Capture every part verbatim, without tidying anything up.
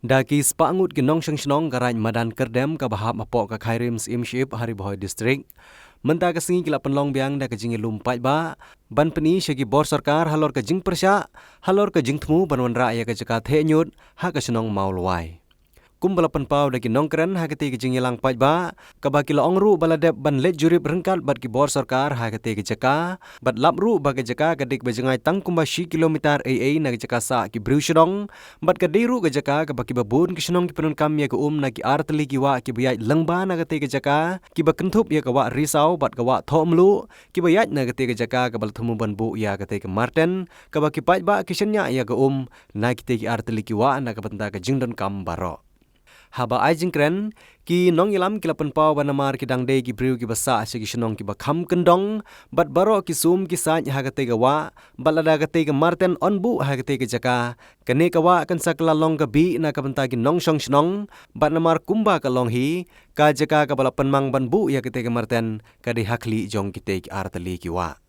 Da ki spah ngut ki nongshong shnong ka Raid Madan Kyrdem kaba hap hapoh ka Khyrim Syiemship ha Ri Bhoi District, mynta ka sngi ki la pynlong biang da ka jingïalum paidbah ban pyni sha ki bor sorkar halor ka jingpyrshah halor ka jingthmu ban wanrah ïa ka jaka theh ñiut ha ka shnong Mawlwai. Kumba la pynpaw da ki nongkren ha katei ka jingïalang paidbah, kaba ki la ong ruh ba la dep ban leit jurip ryngkat bad ki bor sorkar ha katei ka jaka, bad lap ruh ba ka jaka ka dei kaba jngai tang kumba shi kilometer ei ei na ka jaka sah ki briew shnong, bad ka dei ruh ka jaka kaba kiba bun ki shnong ki pyndonkam ïa ka um na ki artylli ki wah kiba ïaid lyngba na katei ka jaka, kiba kynthup ïa ka wah Risaw bad ka wah Thohmluh, kiba ïaid na katei ka jaka kaba la thmu ban buh ïa katei ka marten, kaba ki paidbah ki shaniah ïa ka um na kitei ki artylli ki wah na ka bynta ka jingdonkam baroh. Haba ai jingkren, ki nongïalam ki la pynpaw ba namar ki dang dei ki briew kiba sah sha ki shnong kiba kham kyndong, bad baroh ki sum ki sait ha katei ka wah, bad lada katei ka marten yn buh ha katei ka jaka, kane ka wah kan sa kylla long ka bih na ka bynta ki nongshong shnong, bad namar kumba ka long hi, ka jaka kaba la pynmang ban buh ïa katei ka marten ka dei ha khlieh jong kitei ki artylli ki wah.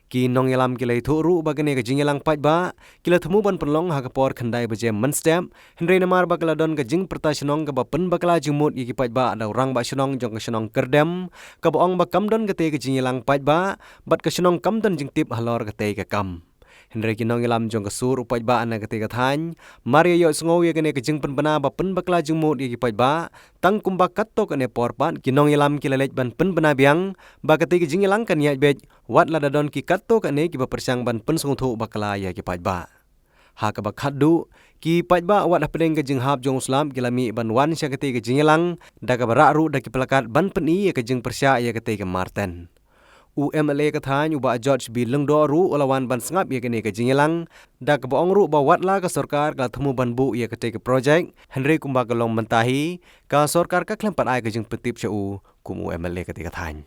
Ki nongïalam ki la ïathuh ruh ba kane ka jingïalang paidbah ki la thmu ban pynlong ha ka por khyndai baje mynstep, hynrei namar ba ka la don ka jingpyrta shnong kaba pynbakla jingmut ïa ki paidbah da u rangbah shnong jong ka shnong Kyrdem, kaba ong ba kam don katei ka jingïalang paidbah, bad ka shnong kam don jingtip halor katei ka kam. Hynrei ki nongïalam jong ka sur u paidbah na katei ka thaiñ, mar ïa ïohsngew ïa kane ka jingpynbna ba pynbakla jingmut ïa ki paidbah, tang kumba katto katne por pat ki nongïalam ki la leit ban pynbna biang ba katei ka jingïalang kan ïaid beit, wat lada don ki katto katne kiba pyrshang ban pynsngewthuh bakla ïa ki paidbah. Ha kaba khatduh, ki paidbah wat hapdeng ka jinghap jong u slap ki la mih ban wan sha katei ka jingïalang, da kaba rah ruh da ki plakat ban pyni ïa ka jingpyrshah ïa katei ka marten. U M L A ka thaiñ u Bah George B Lyngdoh ruh u la wan ban sngap ïa kane ka jingïalang, da kaba ong ruh ba watla ka sorkar ka la thmu ban buh ïa katei ka projek, hynrei kumba ka long mynta hi, ka sorkar ka khlem pat ai ka jingpyntip sha u kum u M L A katei ka thaiñ.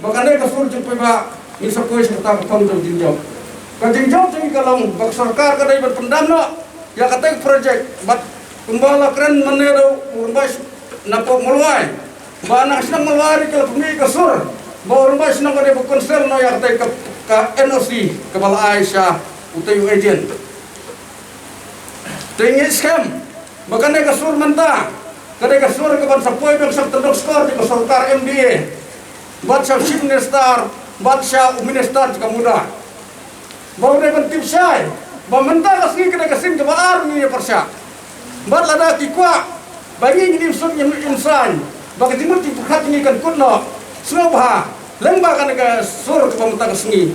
Ba kane ka sur jong paidbah ngin sa poi sha kata ka thong jong jingjop. Ka jingjop jong ngi ka long ba ka sorkar ka dei ban pyndam noh ïa katei ka projek, bad kumba la kren mynne da u rangbah na pok Mawlwai, ba na ka shnong Mawlwai ruh ka la pynmih ka sur ba u rangbah shnong ka dei ban cancel noh ïa katei ka, ka N O C kaba la ai sha utei u agent. Te ngi skhem ba kane ka sur mynta ka dei ka sur kaban sa poi biang sha ka tyndong skor jong ka sorkar M D A, bad sha u Chief Minister, bad sha u Minister jong ka MUDA, ba u dei ban tip shai ba mynta ka sngi ka dei ka sien kaba ar ngi ïa pyrshah. Bad lada ki kwah ba ngi ngin im suk im, im saiñ, ba ka jingmut jingpyrkhat jong ngi kan kut noh, sngewbha lyngba kane ka sur kaba mynta ka sngi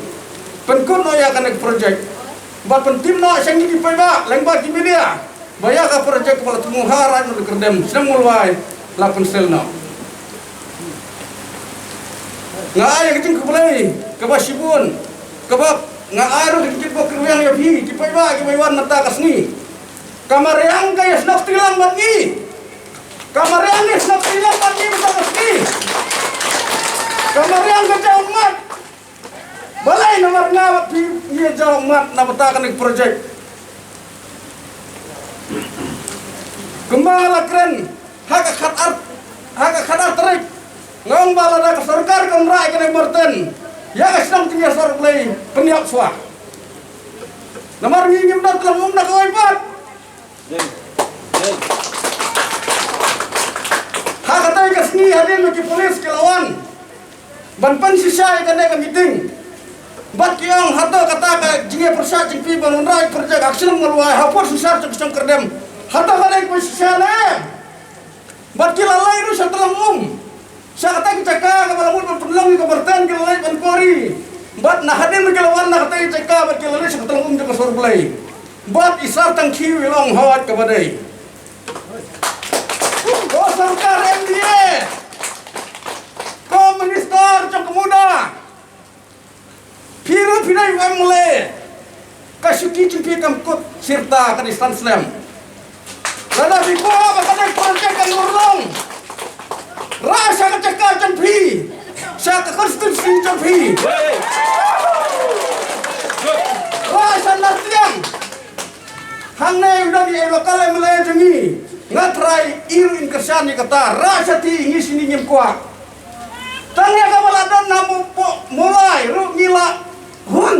pynkut noh ïa kane ka projek, bad pyntip noh sha ngi ki paidbah lyngba ki media ba ïa ka projek kaba la thmu ha Raid Madan Kyrdem, shnong Mawlwai, la cancel noh. Nga ai ka jingkhublei kaba shibun, kaba nga ai ruh ka jingkitbok kitrwiang ïa phi ki paidbah kiba wan mynta ka sngi. Ka mariang ka ïasnoh kti lang bad ngi. Ka mariang ka ïasnoh kti lang bad ngi mynta ka sngi. Ka mariang ka jaw mat. Balei namar nga bad phi ngi jaw mat na bynta kane ka projek? Kumba la kren ha ka khatar, ha ka khatar tarik, nga ong ba lada ka sorkar kam rah ïa kane ka marten ïa ka shnong jong ngi ha Sorblei, pynïap shuwa. Namar ngi ngim don tyllong um na kawei pat. Ha katei ka sngi hadien ba ki pulit ki la wan ban pynshisha ïa kane ka meeting, bad ki ong hato kata ka jingïapyrshah jong phi ban wanrah projek ha ka shnong Mawlwai hapoh synshar jong ka shnong Kyrdem, hato ka dei ka pynshisha ne? Bad ki la leit ruh sha tyllong um, sha kata ka jaka kaba la mut ban pynlong ïa ka marten, ki la leit ban kwari. Bad na hadien ba ki la wan na kata ka jaka bad ki la leit sha ka tyllong um jong ka Sorblei, bad i Sar Tangkhiew i la ong hooid kaba dei. Ko sorkar M D A, ko minister jong ka MUDA, phi ruh phi dei u M L A, ka shuki jong phi kam kut shirta, ka dei san snem. Lada phi kwah ba kane ka projek kan urlong, rah sha ka jaka jong phi, sha ka constituency jong phi. Rah sha Laitiang. Hangne u dang ïa local M L A jong ngi, nga trai i ruh in kyrshan ïa kata, rah sha ti, ngi shini ngim kwah. Tang ïa kaba la don ha Mo-, Po-, Mawlai ruh ngi la hun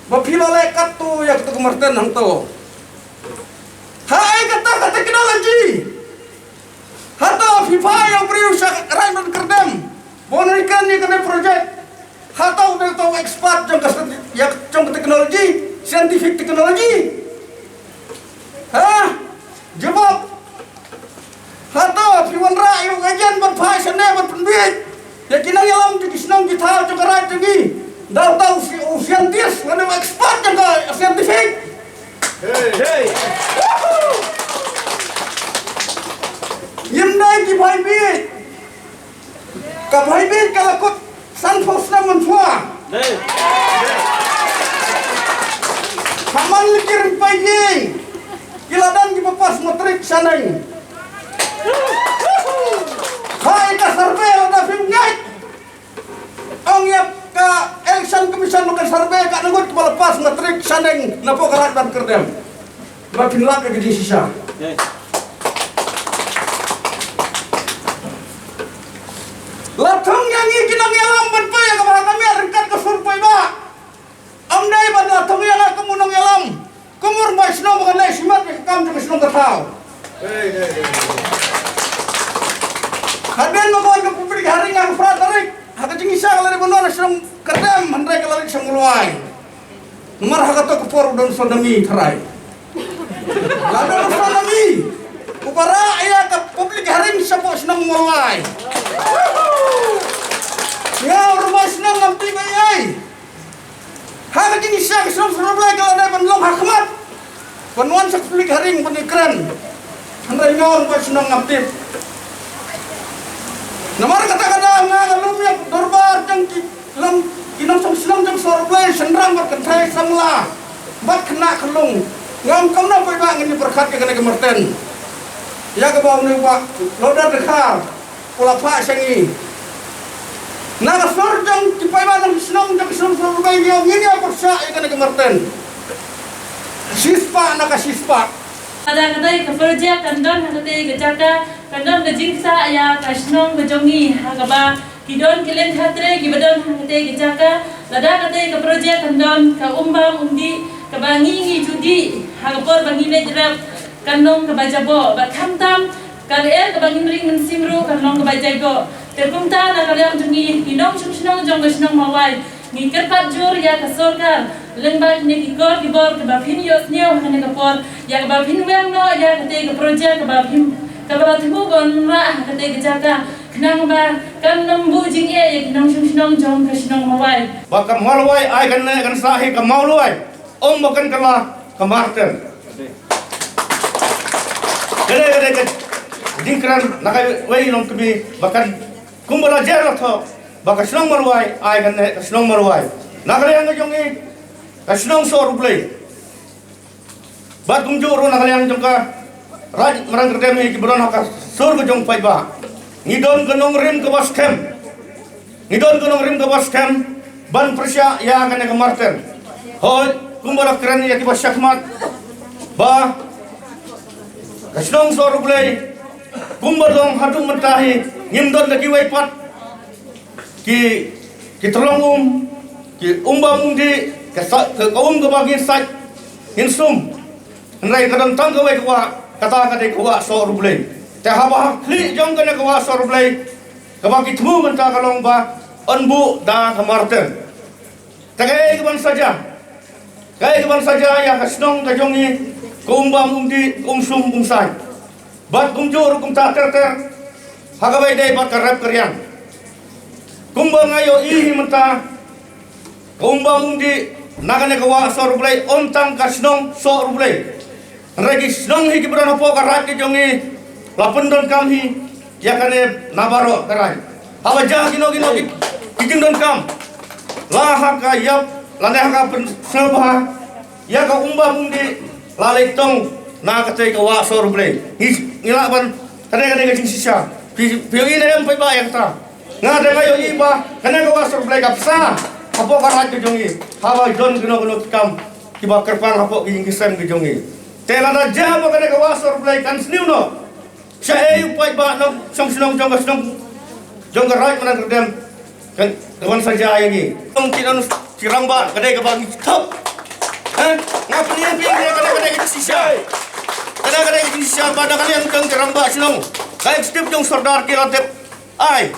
ba phi la leh katto ïa kato ka marten hangto. Technology. Hato phi phah ïa u briew sha raid ban kyrdem ban ïakren ïa kane project? Hato u dei uto u expert jong ka, ïa jong ka technology, scientific technology? Ha? Jubab. Hato phi wanrah ïa u agent ban phah shane ban pynbiej ïa ki nongïalam jong ki shnong ki thaw jong ka raid jong ngi da uto u scientist lane u expert jong ka scientific? Ngim dei ki bhai bieit. Ka bhai bieit ka la kut sanphew snem mynshuwa. Ha man la ki rympei ïing ki la don kiba pass matric shaneng. Ha ïa ka survey lada phim ngeit, ong ïa ka Election Commission ba ka survey ka ngut kiba la pass matric shaneng napoh ka raid Ban Kyrdem. Ba phin lap ïa ka jingshisha. La thung ïa ngi ki nongïalam ban peit ïa kaba ha ka miet ryngkat ka sur paidbah. Ym dei ba la thung ïa nga kum u nongïalam, kum u rangbah shnong ba ngan leh shimet ïa ka kam jong ka shnong ka thaw. Hadien ba ka wan ka public hearing ha ka phra tarik, ha ka jingshisha ka la dei ban wan ha shnong Kyrdem, hynrei ka la leit sha Mawlai. Namar ha kato ka por u don tsunami tharai. La don tsunami, u ba rah ïa ka public hearing shapoh shnong Mawlai. Nga u rangbah shnong ngam tip ei ei. Ha ka jingshisha ka shnong Sohrymbei ka la dei ban long ha khmat ban wan sha ka public hearing ban ïakren. Hynrei nga u rangbah shnong ngam tip. Namar kata ka daw nga nga lum ïa ka dorbar jong ki long ki nongshong shnong jong Sohrymbei, shynrang bad kynthei, samla bad khynnah khyllung. Ngam kumno paidbah ngin ïa pyrkhat ïa kane ka Martin. Ïa kaba une u Bah Loder Dkhar u la phah sha ngi. Na ka sur jong ki paidbah nongshong shnong jong ka shnong Sohrymbei ngi ong ngin ïa pyrshah ïa kane ka Martin. Shispah na ka shispah. Lada katei ka project kan don ha katei ka jaka, kan don ka jingkyrshan ïa ka shnong ka jong ngi ha kaba ki don ki leng khatri kiba don ha katei ka jaka. Lada katei ka project kan don, ka um bam um dih kaba ngi ngi ju dih ha ka por ba ngi leit rep kan long kaba jaboh, bad khamtam ka lyer kaba ngin ring mynsiem ruh kan long kaba jaiboh. Te kumta na ka liang jong ngi ki nongshong shnong jong ka shnong Mawlai, ngi kyrpad jur ïa ka sorkar lyngba kine ki kor ki bor kaba phin ïohsngew ha kane ka por ïa kaba phin weng noh ïa katei ka project kaba phin, kaba la thmu ban rah ha katei ka jaka, khnang ba kan ym buh jingeh ïa ki nongshong shnong jong ka shnong Mawlai. Ba ka Mawlai ai kane kan sah hi ka Mawlai, ym ba kan kylla ka Martin. Kane kane ka jingkren na kawei ka longkmie ba kan kumba la jer la thoh ba ka shnong Mawlai ai kane ka shnong Mawlai. Na ka liang ka jong ngi ka shnong Sohrymbei bad kumjuh ruh na ka liang jong ka raid Madan Kyrdem hi kiba don ha ka sur ka jong paidbah, ngi don ka nongrim kaba skhem. Ngi don ka nongrim kaba skhem ban pyrshah ïa kane ka Martin. Hooid, kumba la kren ïa kiba shakhmat ba ka shnong Sohrymbei kumba long haduh mynta hi ngim don da kiwei pat ki, ki tyllong um, ki um bam um dih, ka sa-, ka, ka um kaba ngin sait ngin sum. Hynrei ka don tang kawei ka wah, kata ka dei ka wah Sohrymbei. Te haba ha khlieh jong kane ka wah Sohrymbei kaba ki thmu mynta ka long ba yn buh da ka Martin. Te kaei kaban sa jia? Kaei kaban sa jia ïa ka shnong ka jong ngi, ka um bam um dih, ka um sum um sait? Bad kumjuh ruh kumta ter ter ha kaba ïadei bad ka rep ka riang. Kumba nga ïohi hi mynta, ka um bam um dih na kane ka wah Sohrymbei, ym tang ka shnong Sohrymbei. Hynrei ki shnong hi kiba don hapoh ka raid ka jong ngi la pyndonkam hi ïa kane na baroh ka raid. Haba jia kino kino ki, ki jingdonkam, la ha ka ïap lane ha ka pynsngewbha ïa ka um bam um dih, la leit tong na katei ka wah Sohrymbei. Ngi, ngi lah ban, kane kane ka jingshisha. Phi, phi ïohi ne em paidbah ïa kata? Nga dang ïohi ba kane ka wah Sohrymbei ka bsa hapoh ka raid ka jong ngi haba don kino kino ki kam kiba kyrpang hapoh ki ïing ki sem ki jong ngi. Te lada jia ba kane ka wah Sohrymbei kan sniew noh, shaei u paidbah nongshong shnong jong ka shnong jong ka raid Madan Kyrdem kan, kan wan sa jia ïa ngi? Nong ki nong ki rangbah ka dei kaba ngi thok. Eh, nga pynïeng pynïeng ka dei, ka dei ka shisha. Ka Ka dei ka jingshisha ba na ka liang jong ki rangbah shnong, ka executive jong Sordar ki la dep ai.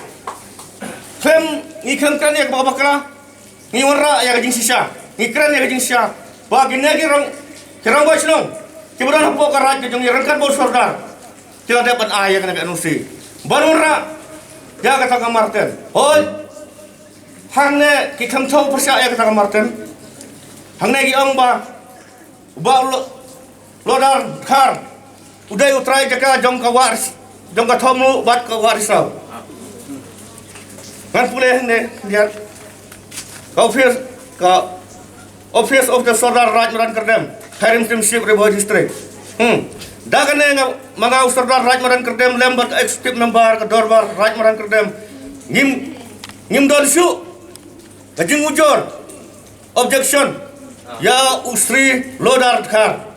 Khlem ngi khlem kren ïa kaba bakla, ngi wanrah ïa ka jingshisha, ngi kren ïa ka jingshisha ba kine ki rang, ki rangbah shnong kiba don hapoh ka raid ka jong ngi ryngkat bad u Sordar ki la dep ban ai ïa kane ka N O C ban wanrah ïa kata ka Marten. Hooid, hangne ki khlem thaw pyrshah ïa kata ka Marten. Hangne ki ong ba u Bah Lo-, Lodar Dkhar u dei u trai jaka jong ka Wah Ris-, jong ka Thawmluh bad ka Wah Risaw. Ngan pule hangne, liat. Ka office, ka Office of the Sordar Raid Madan Kyrdem, High Chieftainship, Ri Bhoi District. Hmm. Da kane nga, ma nga u Sordar Raid Madan Kyrdem lem bad ka executive member ka Dorbar Raid Madan Kyrdem, ngim, ngim don shuh ka jingujor, objection, ïa u Sri Lodar Dkhar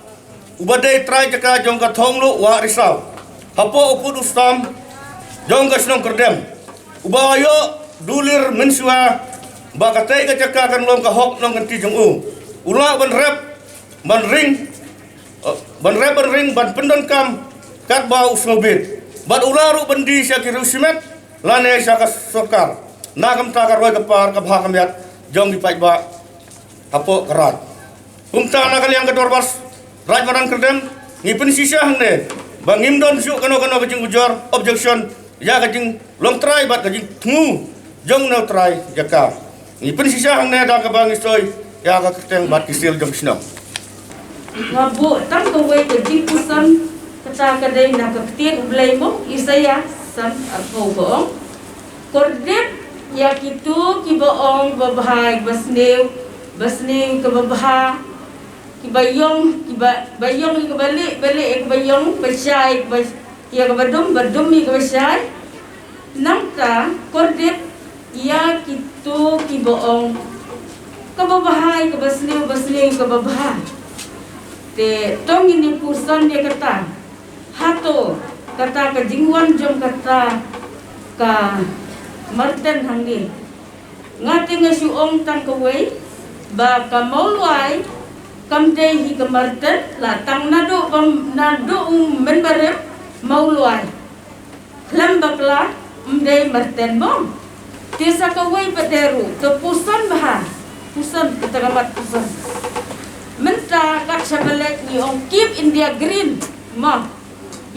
uba dei trai jaka jong ka Thawmluh Wah Risaw, hapoh u pud u stam jong ka shnong Kyrdem, uba ïoh dulir mynshuwa ba katei ka jaka kan long ka hok nongkynti jong u. U lah ban rep ban ring, eh, ban rep ban ring ban pyndonkam katba u sngewbit, bad u lah ruh ban die sha ki riew shimet lane sha ka sorkar na ka bynta ka roi ka par, ka bha ka miat jong ki paidbah hapoh ka raid. Kumta na ka liang ka Dorbar Raid Madan Kyrdem ngi pynshisha hangne ba ngim don shuh kano kano ka jingujor, objection, ïa ka jinglong trai bad ka jingthmu jong u trai jaka. Ngi pynshisha hangne da kaba ngi soi ïa ka kyrteng bad ki seal jong ki shnong. Nga buh tang kawei ka jingpuson, kata ka dei na ka ktien U Blei mo, Isaïah san arphew, ka ong: Kordit ïa kito kiba ong ba bha ïa kaba sniew, ba sniew ïa kaba bha, kiba ïong, kiba, ba ïong ïa kaba lieh, ba lieh ïa kaba ïong, ba shai ïa kaba, ïa kaba dum, ba dum ïa kaba shai. Nangta kordit ïa kito kiba ong kaba bha ïa kaba sniew, ba sniew ïa kaba bha. Te to ngin ïa puson ïa kata. Hato kata ka jingwan jong kata ka Marten hangne? Nga te nga shu ong tang kawei ba ka Mawlwai kam dei hi ka Marten, la tang naduh ba, naduh u mynbarim Mawlwai khlem bakla ym dei Marten mo. Te sa kawei pat ruh, to puson bha, puson, kata ka mat puson. Mynta kat shaba leit ngi ong keep India green mo.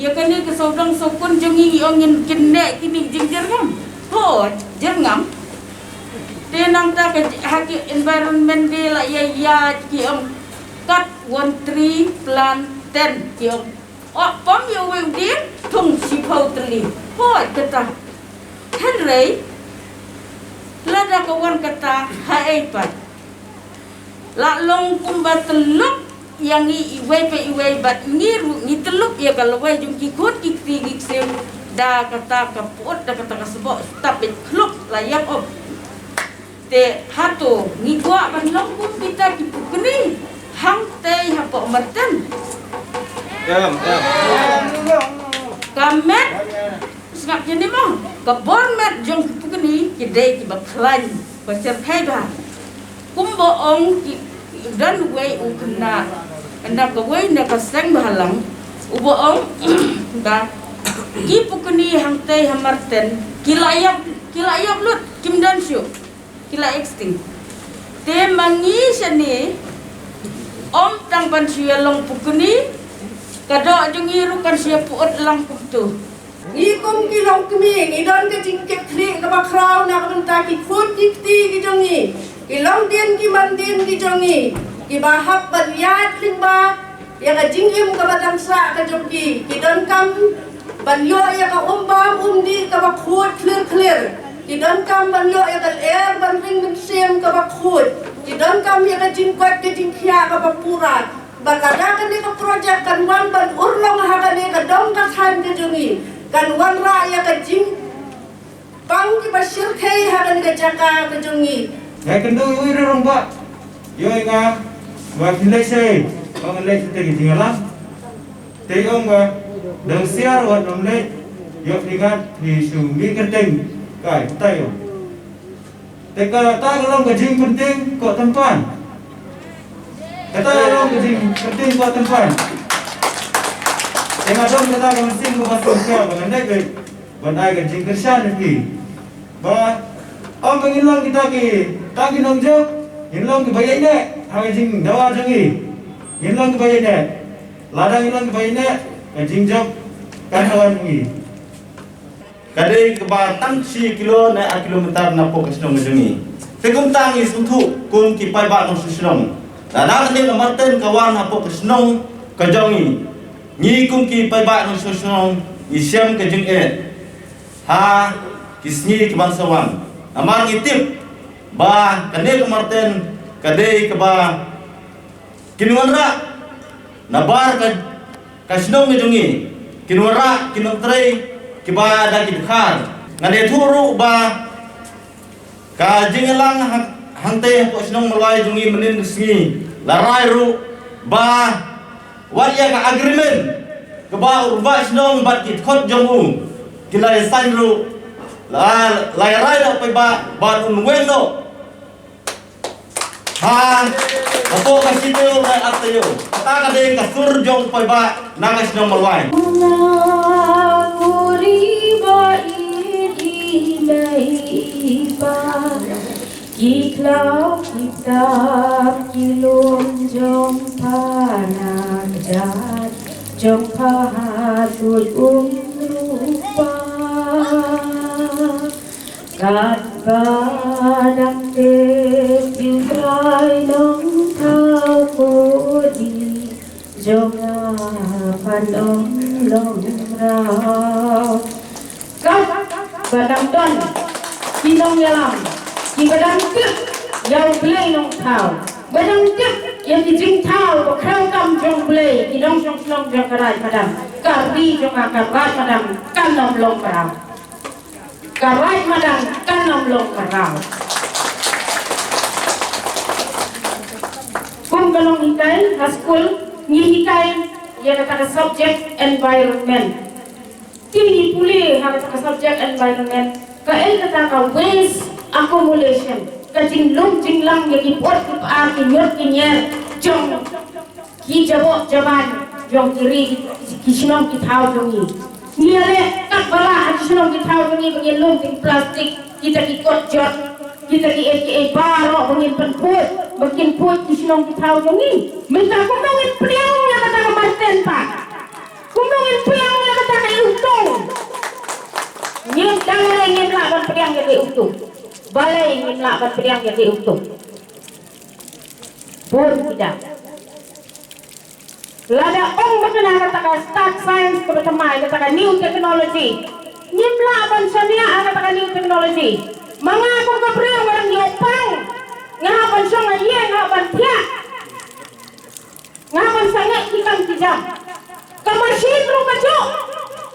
Ïa kane ka sawdong sawkun jong ngi, ngi ong ngin kynnoh kine ki jingjyrngam. Ho, jyrngam. Te nangta ka j-, ha ki Environment Day la ïa ïa ki ong cut one tree, plant ten, ki ong. Oh, pom ïa uwei u dieng, thung shiphew tylli. Ho, kata. Hynrei lada ka wan kata, haei pat. La long kumba tyllup ïa ngi iwei pa iwei, bad ngi ruh ngi tyllup ïa ka lawei jong ki khun ki kti ki ksiew da kata ka pud, da kata ka sboh, stap beit khluk la ïap op. Te hato ngi kwah ban long kum kita ki pukni hangtei hapoh Marten? Em, em. Ka met Sngap ïa ni mo, ka bor met jong ki pukni ki dei kiba khlaiñ, ba shyrkhei bha. Kumba ong ki, don uwei u khynnah na kawei na ka seng bhalang, uba ong ba ki pukni hangtei ha Marten ki la ïap, ki la ïap lut, kim don shuh. Ki la extinct. Te ma ngi shane, ym tang ban shu ïa long pukni, ka doh jong ngi ruh kan shu ïa pyut lang kumto. Ngi kum ki longkmie ngi don ka jingkitkhlieh kaba khraw na ka bynta ki khun ki kti ki jong ngi, ki longdien ki mandien ki jong ngi, kiba hap ban ïaid lyngba ïa ka jingim kaba dang sah ka jong ki. Ki donkam ban ïoh ïa ka um bam um dih kaba khuid khlir khlir. Ki donkam ban ïoh ïa ka lyer ban ring mynsiem kaba khuid. Ki donkam ïa ka jingkoit ka jingkhiah kaba pura. Bad lada kane ka projek kan wan ban urlong ha kane ka dong ka thaiñ ka jong ngi, kan wanrah ïa ka jing pang kiba shyrkhei ha kane ka jaka ka jong ngi. Nga kynduh ïa u rangbah, ïa nga, ba phin leit shaei, ba ngan leit shatei ka jingïalang. Te ong ba dang siar wat nym leit, ïa phi kat phi shu mih kyrteng kai, tai ong. Te kata ka long ka jingpynting ko tympan. Kata ka long ka jingpynting ko tympan. Nga don kata ka mynsiem kaba sngewsih ba ngan leh ka, ban ai ka jingkyrshan ïa phi. Ba ym ba ngin long kita ki, ta ki nongjop, ngin long kiba ïaineh ha ka jingdawa jong ngi. Ngin long kiba ïaineh. Lada ngin long kiba ïaineh, ka jingjop kan wan ngi. Ka dei kaba tang shi kilo ne ar kilometer na pok ka shnong ka jong ngi. Te kumta ngi sngewthuh kum ki paidbah nongshong shnong. Lada kane ka Marten ka wan ha pok ka shnong ka jong ngi, ngi kum ki paidbah nongshong shnong ngi shem ka jingeh ha ki sngi ki ban sa wan. Namar ngi tip ba kane ka Marten ka dei kaba kin wanrah na bar ka, ka shnong ka jong ngi. Kin wanrah ki nongtrei kiba da ki dkhar. Ngan ïathuh ruh ba ka jingïalang hang, hangtei hapoh shnong Mawlai jong ngi mynnin ka sngi la rai ruh ba wat ïa ka agreement kaba u rangbah shnong bad ki dkhot jong u ki la ïa sign ruh, la, la ïa rai da u paidbah ba un weng noh. Ha, hapoh ka shi taïew bad ar taïew. Kata ka dei ka sur jong u paidbah na ka shnong Mawlai. Na kuri ba i di mei i pa, ki khlaw ki tap ki lum jong pha na ka jait jong pha ha tuid um rupa. Katba dang tip ïa u Trai Nongthaw, ko dei jong nga phan ym long mraw. Katba dang don ki nongïalam kiba dang tip ïa u Blei Nongthaw, ba dang tip ïa ki jingthaw ba khraw tam jong u Blei, ki nongshong shnong jong ka Raid Madang, ka ri jong nga ka Raid Madang kan ym long mraw. Ka Raid Madang kan ym long mraw. Kum ka nonghikai ha skul, ngi hikai ïa kata ka subject environment. Te ngi pule ha kata ka subject environment, kaei kata ka waste accumulation, ka jinglum jinglang ïa ki pud ki par, ki ñiut ki ñier jong ki jaboh jaban jong ki ri, ki shnong ki thaw jong ngi. Ngi ïaleh katba lah ha ki shnong ki thaw jong ngi ba ngin lum ki plastik, kita ki kot jot, kita ki ei ki ei baroh ba ngin pynphuid, ba kin phuid ki shnong ki thaw jong ngi. Mynta kumno ngin pdiang ïa kata ka Marten pat? Kumno ngin pdiang ïa kata ka iwtung? Ngim dang lei ngim lah ban pdiang ïa ka iwtung. Balei ngim lah ban pdiang ïa ka iwtung? Bun ki dang. Lada ong ba kane kata ka start science kaba thymmai, kata ka new technology, ngim lah ban shaniah ha kata ka new technology. Ma nga kum ka briew nga dang ïoh pang, nga hap ban shong ha ïing, nga hap ban thiah, nga hap ban sangeh ki kam ki jam. Ka machine ruh kajuh.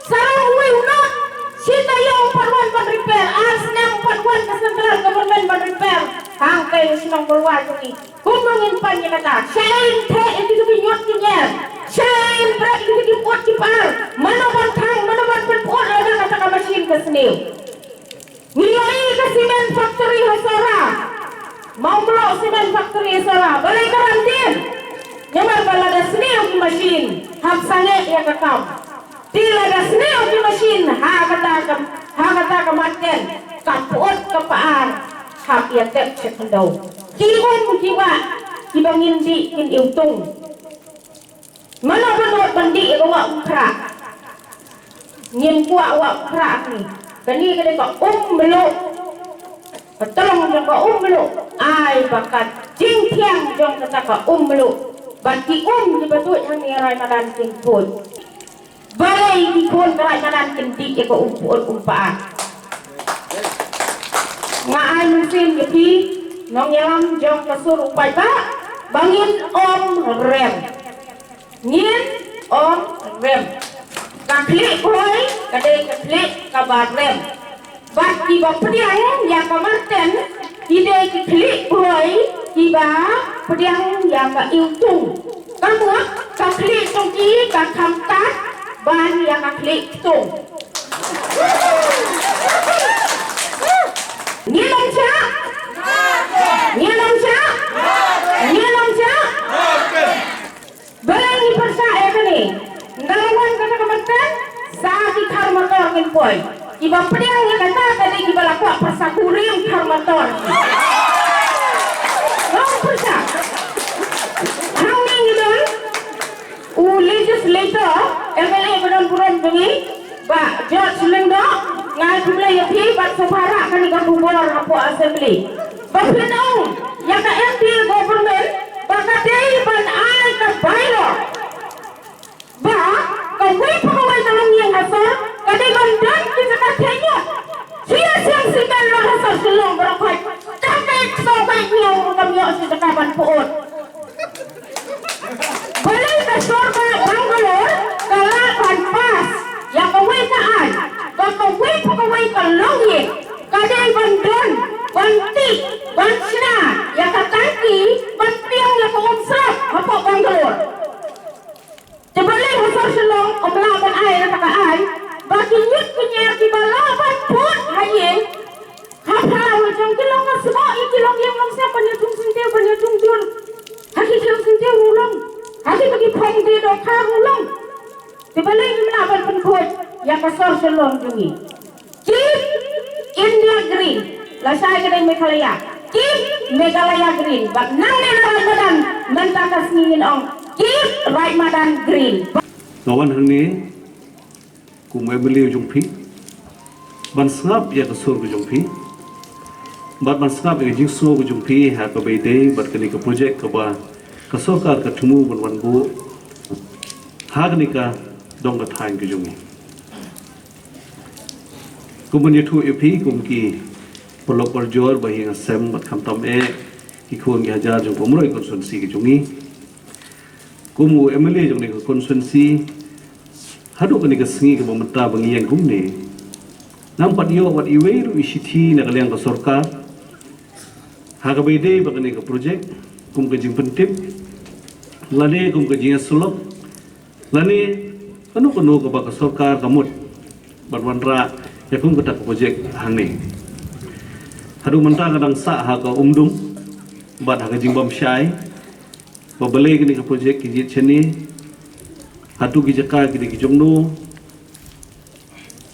Sa rang uwei u nut, shi taïew um pat wan ban repair, ar snem um pat wan ka central government ban repair. Hangtei ha shnong Mawlai jong ngi. Kumno ngin pan ïa kata? Shaei ngin theh ïa kito ki ñiut ki ñier? Shaei ngin bret ïa kito ki pud ki par? Mano ban thang, mano ban pynpud lada kata ka machine ka sniew? Ngi ïohi ka cement factory ha Sohra. Ma u Mluh cement factory ha Sohra, balei ka randien? Namar ba lada sniew ki machine, hap sangeh ïa ka kam. Te lada sniew ki machine ha kata ka, ha kata ka Marten, ka pud ka par hap ïa tep sha khyndew. Ki um ki wah kiba ngin dih kin iwtung. Mano ba nud ban dih ïa ka wah umkhrah? Ngim kwah wah umkhrah hangne. Kane ka dei ka um mluh. Ka tnat jong ka um mluh, ai ba ka jingthiang jong kata ka um mluh, bad ki um kiba tuid hangne ha Raid Madan kin tuid. Balei ki khun ka Raid Madan kin dih ïa ka um pud um par? Nga ai mynsiem ïa phi nongïalam jong ka sur u paidbah ba ngin ym rem. Ngin ym rem. Ka khlieh bhoi ka dei ka khlieh kaba rem. Bad kiba pdiang ïa ka Marten ki dei ki khlieh bhoi kiba pdiang ïa ka iwtung. Ka mut ka khlieh jong ki ka kham tad ban ïa ka khlieh ktung. Ngin ym shah? Ngin ym shah? Ngin ym shah? Balei ngi pyrshah ïa kane? Ynda la wan kata ka Poi, kiba pdiang ïa kata ka dei kiba la kwah pyrsa kurim thar motor. Long pyrsa. Hangne ngi don u legislator, M L A ba don burom jong ngi, Bah George Lyngdoh, nga ai khublei ïa phi bad sngewbha rah kane ka khubor hapoh Assembly. Ba phin ong ïa ka M D A government ba ka dei ban ai ka bylaw ba kawei pa kawei ka longïing ha sor ka dei ban don ki jaka theh ñiuh. Shi ïa siang siben la ha sor Shillong baroh khoit. Tang ka ïa ka sor ka ïa ñiuh ruh kam ïoh shi jaka ban pyut. Balei ka sorkar Bangalore ka lah ban pass ïa kawei ka aiñ ba kawei pa kawei ka longïing ka dei ban don, ban tih, ban shna ïa ka tangki ban pdiang ïa ka umsrap hapoh Bangalore. Te balei ha sor Shillong ym lah ban ai ïa kata ka aiñ ba ki ñiut ki ñier kiba lah ban put ha ïing ha phyllaw la jong ki long ka sboh ïa ki longïing longsem ban ïa thung syntiew ban ïa thung jur. Ha ki khiew syntiew ruh long, ha ki ba ki phong die dohkha ruh long. Te balei ngim lah ban pynkhuid ïa ka sor Shillong jong ngi? Keep India green. Lashai ka dei Meghalaya. Keep Meghalaya green. Bad nangne na Raid Madan mynta ka sngi ngin ong keep Raid Madan green. Nga wan hangne kum u M L A jong phi ban sngap ïa ka sur ka jong phi bad ban sngap ïa ka jingsngew ka jong phi ha kaba ïadei bad kane ka project kaba ka sorkar ka thmu ban wan buh ha kane ka dong ka thaiñ ka jong ngi. Kum ban ïathuh ïa phi kum ki paralok parajor ba ïing ha sem bad khamtam eh ki khun ki hajar jong ka Umroi constituency ka jong ngi. Kum u M L A jong kane ka constituency, haduh kane ka sngi kaba mynta ba ngi ïeng kumne, ngam pat ïoh wat iwei ruh i shithi na ka liang ka sorkar ha kaba ïadei bad kane ka project, kum ka jingpyntip lane kum ka jingïasyllok lane kano kano kaba ka sorkar ka mut ban wanrah ïa kum kata ka project hangne. Haduh mynta nga dang sah ha ka umdum bad ha ka jingbymshai ba balei kane ka project ki jied shane, hato ki jaka ki dei ki jongno,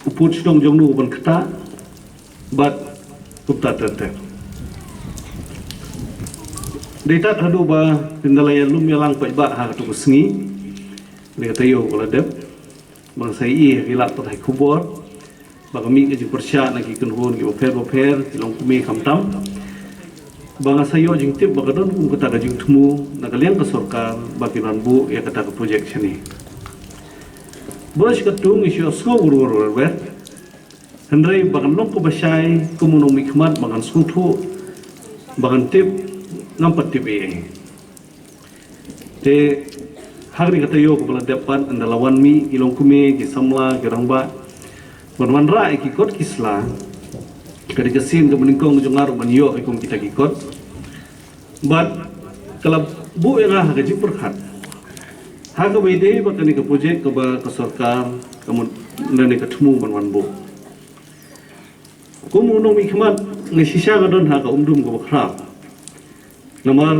u pud shnong jongno u ban ktah bad kumta ter ter. Dei tat haduh ba ynda la ïalum ïalang paidbah ha kato ka sngi, dei ka taïew ka la dep, ba nga sa ïohi ha ki lad pathai khubor ba ka mih ka jingpyrshah na ki kynhun kiba pher ba pher, ki longkmie khamtam, ba nga sa ïoh jingtip ba ka don kum kata ka jingthmu na ka liang ka sorkar ba kin wan buh ïa kata ka project shane. Ba shi katto ngi shu ïohsngew wer wer wer wer, hynrei ba kan long kaba shai kum u nongmihkhmat ba kan sngewthuh, ba kan tip, ngam pat tip ei ei. Te ha kane ka taïew kaba la dep pat, ynda la wan mih ki longkmie, ki samla, ki rangbah ban wanrah ïa ki kot ki sla, ka dei ka sien kaba nyngkong jong nga ruh ban ïoh ïa kum kita ki kot. Bad ka la buh ïa nga ha ka jingpyrkhat ha kaba ïadei bad kane ka project kaba ka sorkar ka mut lane ka thmu ban wan buh. Kum u nongmihkhmat, nga shisha nga don ha ka umdum kaba khraw. Namar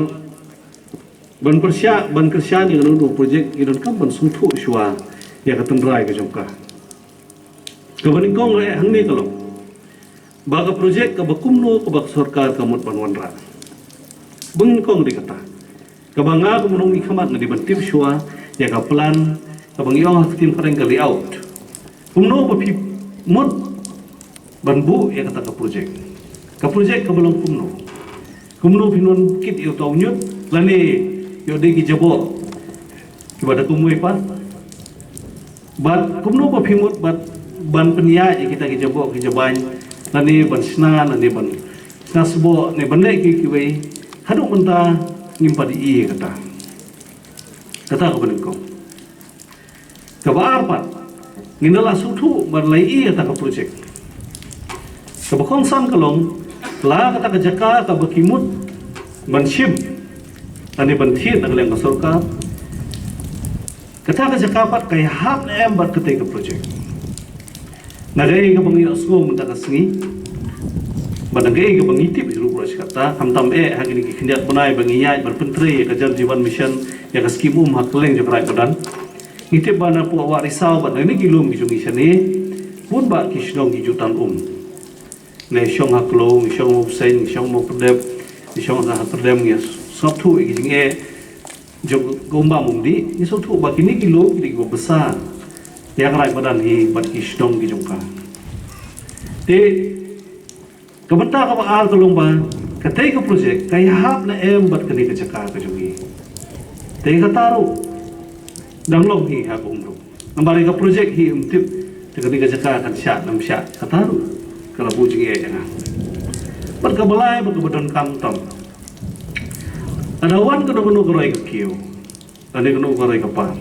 ban pyrshah, ban kyrshan ïa kano kano project ngi donkam ban sngewthuh shuwa ïa ka tynrai ka jong ka. Kaba nyngkong eh hangne ka long ba ka project kaba kumno kaba ka sorkar ka mut ban wanrah. Ba nyngkong dei kata. Kaba nga kum u nongmihkhmat nga dei ban tip shuwa ïa ka plan kaba ngi ong ha ka ktien phareng ka layout. Kumno ba phi mut ban buh ïa kata ka project. Ka project kaba long kumno. Kumno phin wan kit ïa uta u ñiut lane ïoh dei ki jaboh kiba da kumwei pat. Bad kumno ba phi mut bad ban pynïaid ïa kita ki jaboh ki jabaiñ lane ban shna lane ban shna sboh ne ban leh kiwei kiwei. Haduh mynta ngim pat ïohi ïa kata. Kata kaba nyngkong. Kaba ar pat, ngin da la sngewthuh ban la ïohi ïa kata ka project. Kaba kongsan ka long, la kata ka jaka kaba ki mut ban shim lane ban thied na ka liang ka sorkar, kata ka jaka pat ka ïahap ne em bad katei ka project. Na kaei kaba ngi ïohsngew mynta ka sngi bad na kaei kaba ngi tip hi ruh baroh shi katta, khamtam eh ha kine ki khyndiat bnai ba ngi ïaid ban pyntrei ïa ka Jal Jeevan Mission, ïa ka skim um ha kylleng jong ka Raid Madan. Ngi tip ba na Pohwah Risaw bad na kine ki lum ki jong ngi shane, bun bah ki shnong ki ju tan um. Ngi shong ha Klong, ngi shong Mawseng, ngi shong Mawkyrdep, ngi shong ha Kyrdem, ngi sngap thuh ïa ki jingeh jong ka um bam um dih, ngi sngap thuh ba kine ki lum ki dei kiba bsa ïa ka raid madan hi bad ki shnong ki jong ka. Te ka bynta kaba ar ka long ba katei ka project ka ïahap ne em bad kane ka jaka ka jong ngi. Te kata ruh dang long hi ha ka um ruh. Namar ïa ka project hi ym tip te kane ka jaka kan shah ne ym shah, kata ruh ka la buh jingeh ïa nga. Bad kaba lai bad kaba donkam tam, lada wan kano kano ka roi ka kiew lane kano ka roi ka par,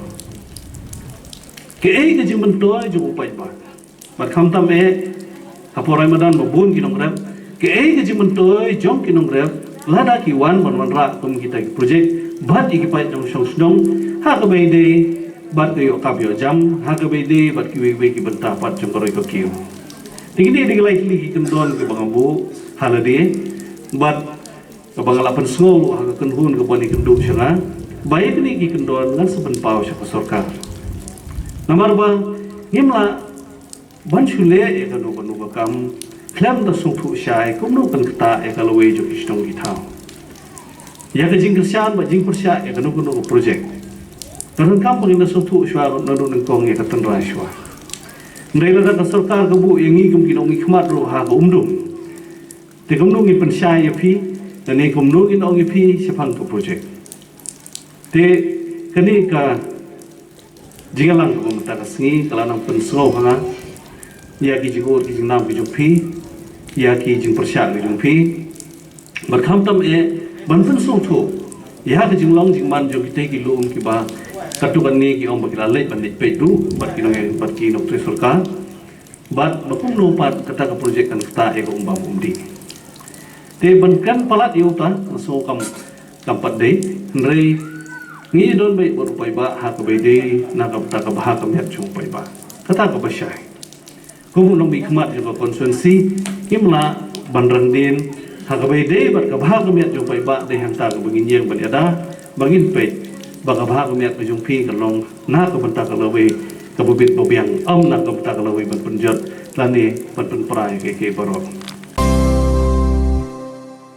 kaei ka jingmyntoi jong u paidbah? Bad khamtam eh, hapoh raid madan ba bun ki nongrep, kaei ka jingmyntoi jong ki nongrep lada ki wan ban wanrah kum kita ki project bad ïa ki paid nongshong shnong, ha kaba ïadei bad ka ïoh kap ïoh jam, ha kaba ïadei bad kiwei kiwei ki bynta pat jong ka roi ka kiew. Te kine dei ki lai tylli ki kyndon kiba nga buh ha lade, bad kaba nga la pynsngew ha ka kynhun kaba wan ïakynduh sha nga, ba ïa kine ki kyndon ngan sa pynpaw sha ka sorkar. Namar ba ngim lah ban shu leh ïa kano kano ka kam khlem da sngewthuh shai kumno kan ktah ïa ka lawei jong ki shnong ki thaw, ïa ka jingkyrshan bad jingpyrshah ïa kano kano ka project. Ka donkam ba ngin da sngewthuh shuwa naduh nyngkong ïa ka tynrai shuwa. Hynrei lada ka sorkar ka buh ïa ngi kum ki nongmihkhmat ruh ha ka um dum, te kumno ngin pynshai ïa phi, lane kumno ngin ong ïa phi shaphang ka project? Te kane ka jingïalang kaba mynta ka sngi ka la nang pynsngew ha nga ïa ki jingud ki jingnam ki jong phi, ïa ki jingpyrshah ki jong phi. Bad khamtam eh ban pynsngewthuh ïa ka jinglong jingman jong kitei ki lum kiba katto katne ki ong ba ki la leit ban leit peit ruh bad ki nong, bad ki nongtrei sorkar. Bad ba kumno pat kata ka project kan ktah ïa ka um bam um dih. Te ban kren palat ïa uta, nga sngew kam, kam pat dei, hynrei ngi don beit bad u paidbah ha kaba ïadei na ka bynta ka bha ka miat jong u paidbah. Kata kaba shai. Kum u nongmihkhmat jong ka constituency, ngim lah ban rangdien ha kaba ïadei bad ka bha ka miat jong u paidbah, dei hangta kaba ngin ïeng ban ïada, ba ngin peit ba ka bha ka miat ka jong phi kan long na ka bynta ka lawei kaba bit ba biang, ym na ka bynta ka lawei ban pynjot lane ban pynpra ïa kiei kiei baroh.